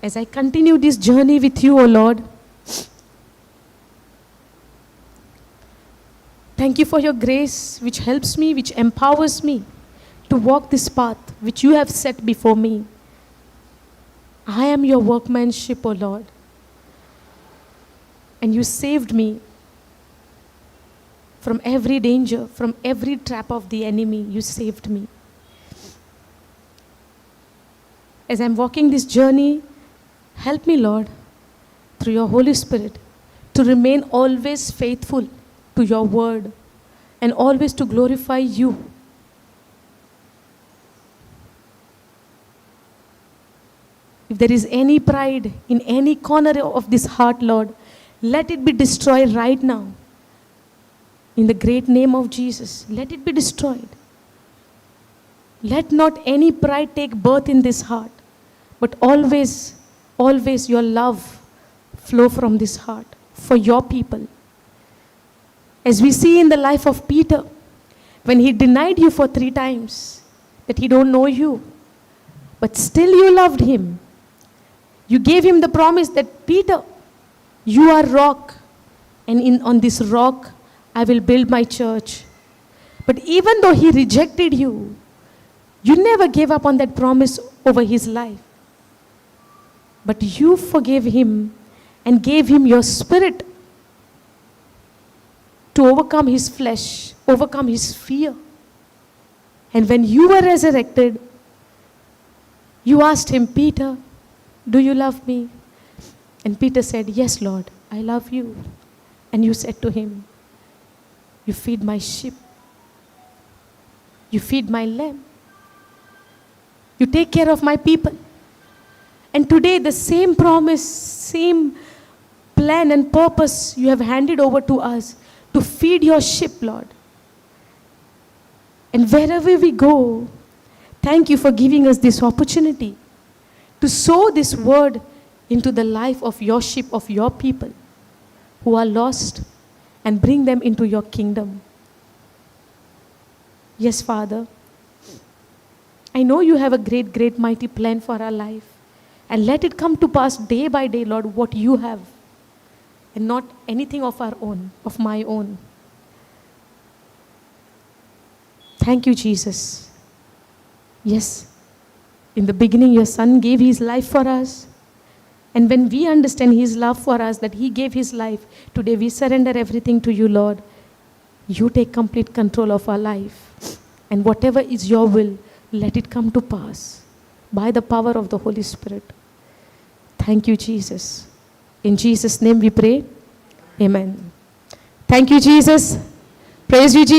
As I continue this journey with you, O Lord, thank you for your grace which helps me, which empowers me to walk this path which you have set before me. I am your workmanship, O Lord. And you saved me from every danger, from every trap of the enemy. You saved me. As I'm walking this journey, help me, Lord, through your Holy Spirit, to remain always faithful to your word and always to glorify you. If there is any pride in any corner of this heart, Lord, let it be destroyed right now. In the great name of Jesus, let it be destroyed. Let not any pride take birth in this heart, but always, always your love flow from this heart for your people. As we see in the life of Peter, when he denied you for 3 times, that he don't know you, but still you loved him. You gave him the promise that, Peter, you are rock, and on this rock I will build my church. But even though he rejected you, you never gave up on that promise over his life. But you forgave him and gave him your spirit to overcome his flesh, overcome his fear. And when you were resurrected, you asked him, Peter, do you love me? And Peter said, yes, Lord, I love you. And you said to him, you feed my sheep. You feed my lamb. You take care of my people. And today, the same promise, same plan and purpose you have handed over to us to feed your sheep, Lord. And wherever we go, thank you for giving us this opportunity to sow this word into the life of your sheep, of your people who are lost, and bring them into your kingdom. Yes, Father, I know you have a great, great, mighty plan for our life. And let it come to pass day by day, Lord, what you have, and not anything of our own, of my own. Thank you, Jesus. Yes, in the beginning, your Son gave his life for us. And when we understand his love for us, that he gave his life, today we surrender everything to you, Lord. You take complete control of our life. And whatever is your will, let it come to pass by the power of the Holy Spirit. Thank you, Jesus. In Jesus' name we pray. Amen. Thank you, Jesus. Praise you, Jesus.